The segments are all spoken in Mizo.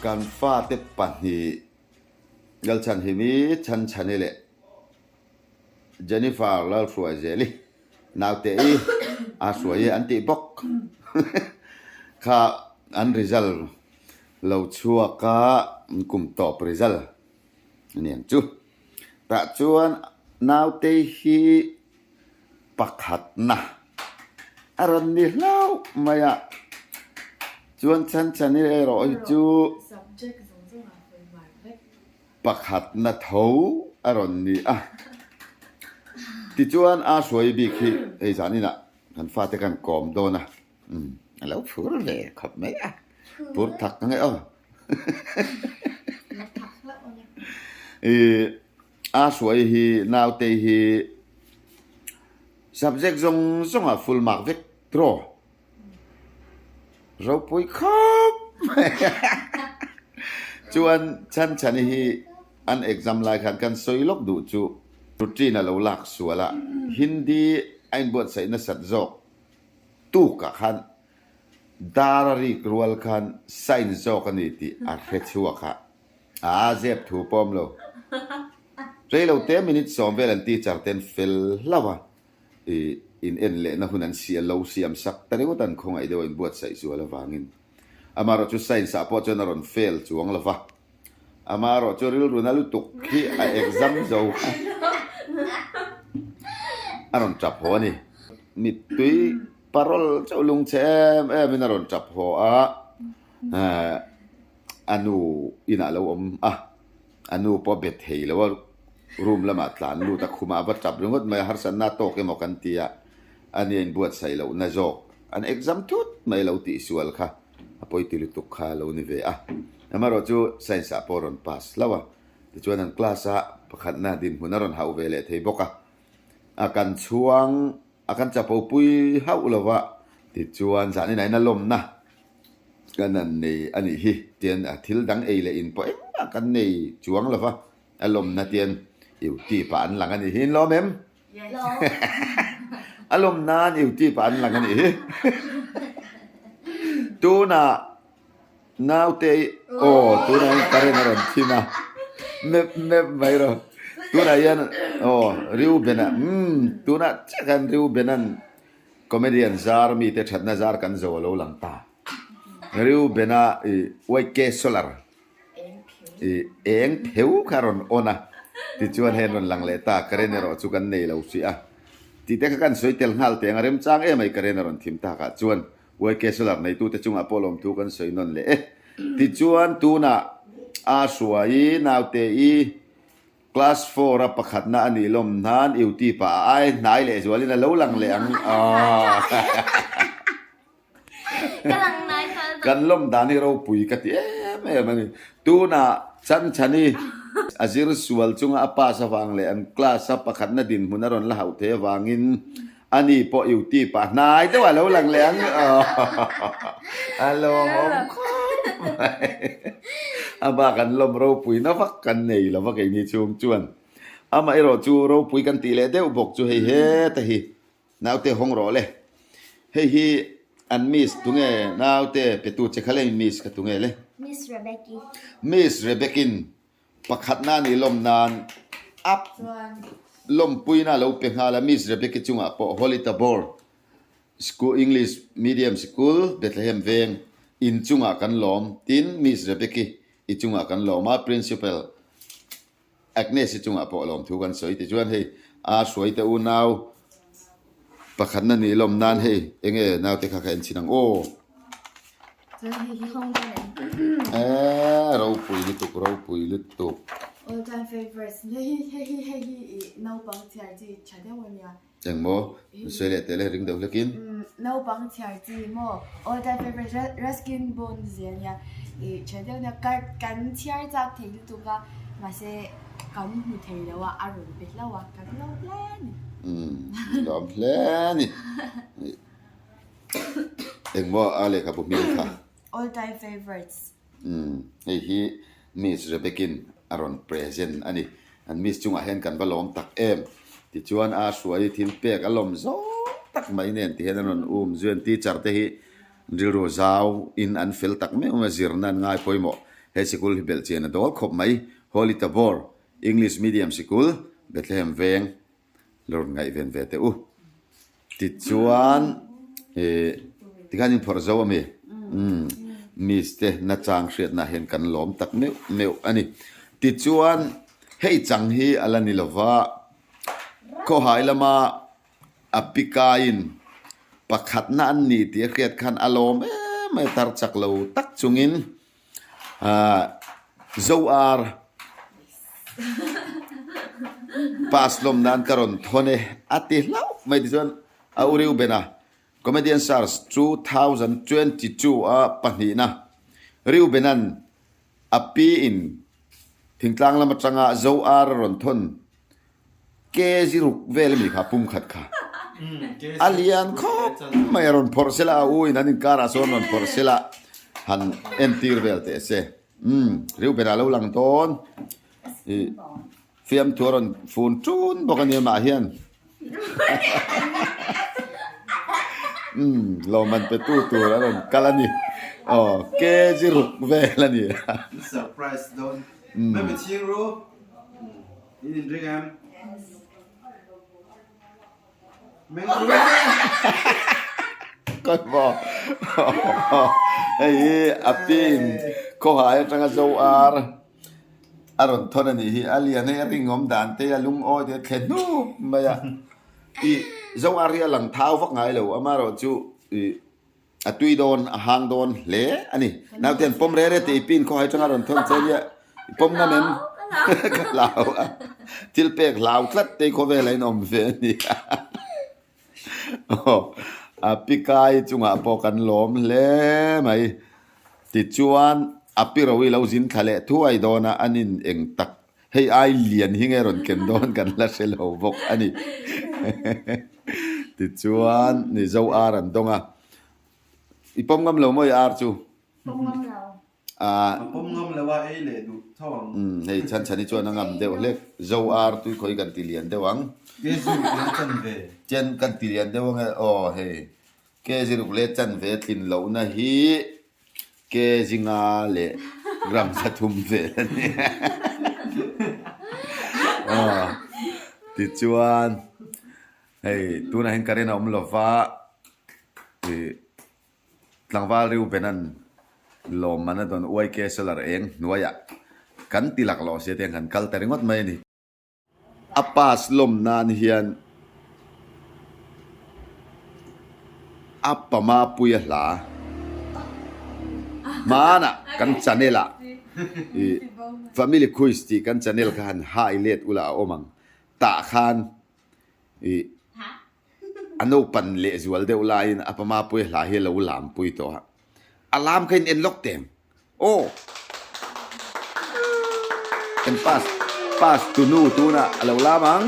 Kan fate pahnih Lalchhanhimi Chhanchhani leh Jennifer Lalhruaizeli naute i a hruai e an tih bawk kha an result lo chhuak a, kum tawp result a ni ang chu. Tah chuan naute hi pakhatna a rawn ni hlauh mai a, chuan Chhanchhani erawh hi chu pakhatna tho a rawn ni a. Tichuan a hruai bik hi hei zan inah kan fate kan kawm dawn a, umm a lo phur ve khawp mai a, phur thak ang e aw. Ih a hruai hi naute hi subject zawng zawng ah full mark vek tiraw. Ropui khawp mai a. Chuan Chhanchhani hi an exam lai khan kan sawi lawk duh chu routine a lo lak sual a, Hindi a inbuatsaih nasat zawk tukah khan dar a rik rual khan sign zawk a ni tih a hre chhuak a, a zep thu pawh awm lo. Reilote minute sawm vel an teacher ten fel hlauh a. I in en lehna hun an si a lo siam sak ta ringawt an khawngaih deuh a inbuatsaih zual avangin. Amaherawh chu science ah pawh chuan a rawn fail chuang lo va. Amaherawh chu rilru na lutuk hi a exam zo kha a rawn tap haw a ni. Mittui parol chauh lungchhe em em in a rawn tap haw a, a nu inah a lo awm a. A nu pawh bet thei lo a, room lamah tlan lut a, khumah a va tap ringawt mai a, harsatna a tawk emaw kan ti a, a nia inbuatsaih lohna zawk an exam thut mai lo tih sual kha a pawi ti lutuk kha a lo ni ve a. Amaherawh chu science ah pawh a rawn pass hlauh a, tichuan an class ah pakhatna dinhmun a rawn hauh ve leh thei bawk a, a kan chhuang a kan chapo pui hauh lo va, tichuan zan inah in a lawmna Kan an nei a nih hi tian a thil dang ei leh in pawh engmah kan nei chuang lo va, a lawmna tian Youtube ah an lang a nih hi in lawm em? A lawm nan Youtube ah an lang a nih hi. Tunah naute aw tunah hian current a rawn thim a, mep mep mai rawh. Tunah hian aw Reuben-a umm tunah chiah khan Reuben-a'n Comedian zar mite thatna zar kan zo a lo lang ta. Reuben-a i YK Solar i eng pheu kha rawn on a, tichuan hei an rawn lang leh ta, current erawh chu kan nei lo hrih a. Tih te kha kan sawi tel nghal teh ang a, remchang em ai current a rawn thim takah chuan YK Solar neitute chungah pawh lawmthu kan sawi nawn leh e. Tichuan tunah a hruai naute i Class four a pakhatna a nih lawm hnan Uti pa a ai hnai leh zualin a lo lang leh ang aw. Kan lawm dan hi ropui ka ti em em a ni. Tunah Chanchani a zir sual chunga a pass avang leh an class a pakhatna dinhmun a rawn la hauh thei avangin ani pawh Uti pa hnai deuh a lo lang leh ang aw. A lawmawm khawp mai. A bak an lawm ropui na vak kan nei lo va keini chhung chuan. Amaherawh chu ropui kan tih leh deuh bawk chu hei heta hi naute hawng rawh le. Hei hi an miss tunge naute petu che kha le miss kha tunge le? Miss Rebecca. Miss Rebecca-in pakhatna a nih lawm nan up lawmpuina a lo pe nghal a Miss Rebecca chungah pawh Holy Tabor School English Medium Sikul Bethlehem veng in chungah kan lawm, tin Miss Rebecki i chungah kan lawm a, Principal Agnes i chungah pawh lawmthu kan sawi. Tichuan hei a hruaite unau pakhatna nih lawm nan hei enge naute kha ka en chhin ang aw. Eee ropui lutuk ropui lutuk. All time favorites hei hi hei hi hei hi i naupang chhiar chi tha deuh a nia. Engmaw? Min sawi leh teh le ring deuh hlekin. Naupang chhiar chi maw? All time favourite Ruskin Bond zia nia i tha deuh nia ka kan chhiar chak thei lutuk a mahse kan hmu thei lo a a rawn pe hlauh a kan lawm hle a ni. Umm lawm hle a ni. Engmaw a lehkhabu hming kha? All time favourites. Umm, hei hi Miss Rebecca-in a rawn present a ni. An Miss chungah hian kan va lawm tak em. Tichuan a hruai thil pek a lawm zawng tak mai nen ti hian an rawn um zui a. Teacher te hi rilru zau in an fel tak meuh mai a, zirna an ngai pawimawh. He sikul hi belhchian a dawl khawp mai. Holy Tabor English Medium Sikul, Bethlehem Veng lo rawn ngaihven ve teh u. Tichuan ih tikhan inphawrh zo a mi? Umm Miss te nachang hriatna hian kan lawm tak meuh meuh a ni. Tichuan hei chang hi a la ni lova, khawhai lama a pikaiin pakhatna an ni tih a hriat khan a lawm em mai a, tar chak lo tak chungin Zoar pass lawm nan ka rawn thawn e a ti hlauh mai tichuan a u Reuben a Comedian Search 2022 a pahnihna Reuben-a'n a pi in thingtlang lam atanga Zoar a rawn thawn Kg ruk vel ami kha pum khat kha a lian khawp mai a rawn phawrh sela a u in an inkar ah sawn rawn phawrh sela han entir vel teh se umm Reuben ah lo lang dawn ih fiamthu a rawn fun tun bawk a nia mah hian umm lawmman pe tu tur a rawn kal a ni aw kg ruk vel a ni surprise dawn mai chhing ru. In inring em? Meng ru. Kawi maw? Hei hi a pin khawhai atanga zo ar a rawn thawn a nih hi. A lian hei a ringawm dan te a lungawi te a thle hnup mai a. Ih zo ar hi a lang thau vak ngai lo amaherawhchu ih A tui dawn, a hang dawn hle a ni. Naute an pawm rere tih i pin khawhai tanga rawn thawn che nia. I pawm ngam em? Ka hlau a. Thil pek hlau tlat te khawvel a inawm ve a ni. Aw, a pikai chungah pawh kan lawm hle mai. Tichuan, a pi ro i lo zin thla leh thuai dawn a, an in eng tak hei ai lian hi nge rawn ken dawn kan la hre lo bawk a ni. Tichuan ni zo ar an dawng a, i pawm ngam lo maw i ar chu? Pawm ngam lo. A pawm ngam lo a, ei leh duh tho ang. Umm hei chhan chhan hi chuan a ngam deuh hlek, zo ar tui khawi kan ti lian deuh ang. Ke ziruk leh chan ve. Chen kan ti lian deuh ang e, aw hei ke ziruk leh chan ve tlin lohna hi Ke zinga leh gram thla thum vel a ni. Aw tichuan hei tunah hian current a awm lo va ih tlangval Reuben-a'n lawmman a dawn YK solar eng hnuaiah kan ti laklawh sia te hian kan kal ta ringawt mai a ni. A pass lawm nan hian a pama pui a hla. Hmanah kan channel ah ih Family Quiz tih kan channel kha han hai let ula a awm ang. Tah khan ih a naupan lehzual deuh laiin a pama pui a hla hi a lo lam pui tawh a. A lam kha in en lawk teng. Aw! Kan pass pass tunu tunah a lo lam ang.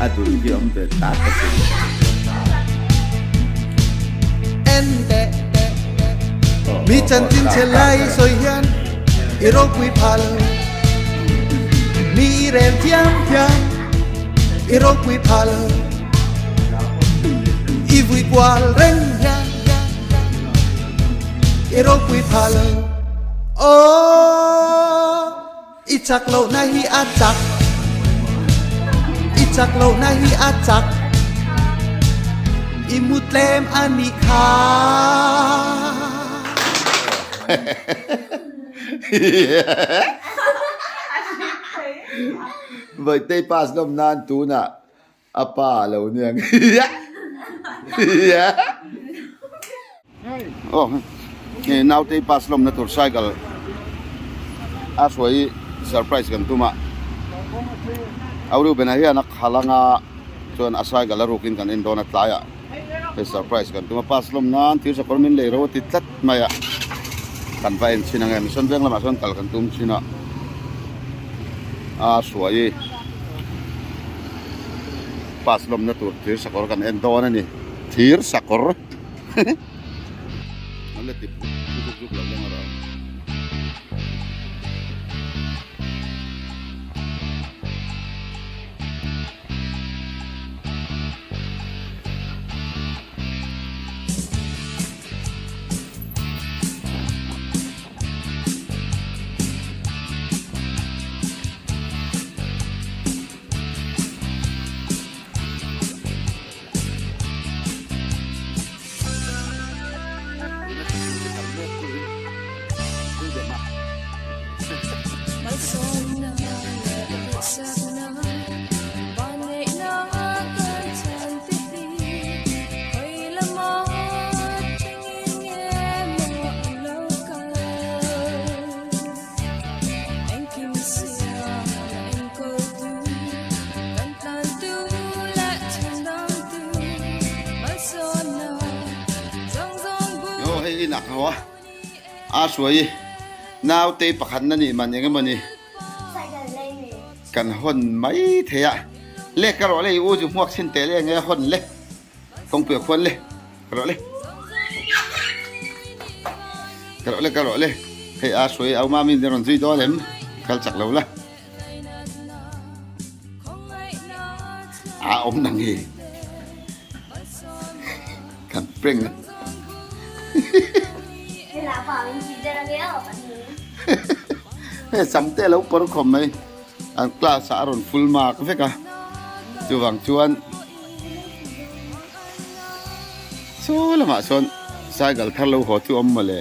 A dul hi awm ve tak a sin. Mi chanchin chhe lai sawi hian i ropui phal Mi i rel thiam thiam i ropui phal I vui kual reng hian i ropui phal Aw i chak lohna hi a chak I chak lohna hi a chak I mu tlem a nih kha. Vawitei pass lawm nan tunah A pa a lo nia nge. Aw hei naute hi pass lawmna tur cycle a hruai hi surprise kan tum a Aurubena hian a khal anga chuan a cycle a rukin kan en dawn a tlaiah hei surprise kan tum a pass lawm nan thir sakawr min lei ro a ti tlat mai a kan va en chhin ang em sawn veng lamah sawn kal kan tum chhin a a hruai hi. Pass lawmna tur thir sakawr kan en dawn a ni thir sakawr an la ti zuk zuk lo leng erawh. hei inah ka haw a, a hruai i naute pakhat na nih man eng emaw ni kan hawn mai thei a, le ka rawh le i u chu hmuak chhin teh le enge hawn le kawngpui a khuan le ka rawh le ka rawh le ka rawh le hei a hruai au mami in rawn zui dawn em kal chak lo la. A awm na nge kan prank a hei sam te alo pawr khawp mai an class ah a rawn full mark vek a chuvang chuan saw lamah sawn cycle thar lo haw chu a awm mawle.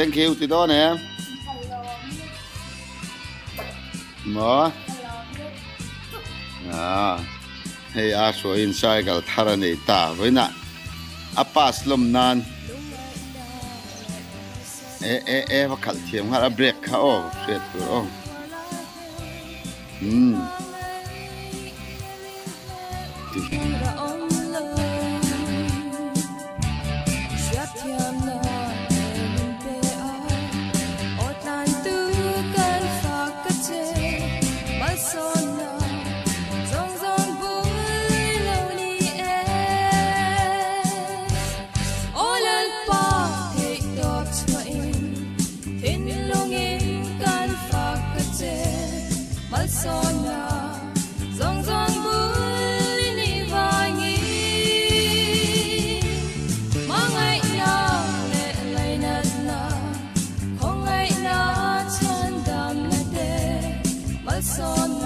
Thank you ti dawn em? Maw? Ah, hei a hruaiin cycle thar a nei ta vawiinah a pass lawm nan E e e va khalh thiam nghal a brake kha aw hriat tur aw umm. Aw Lalpa theih tawp chhuahin thinlungin kan fak ka che malsawmna zawng zawng bul i nih vangin hmangaihna leh lainatna khawngaihna chhandamna te malsawmna.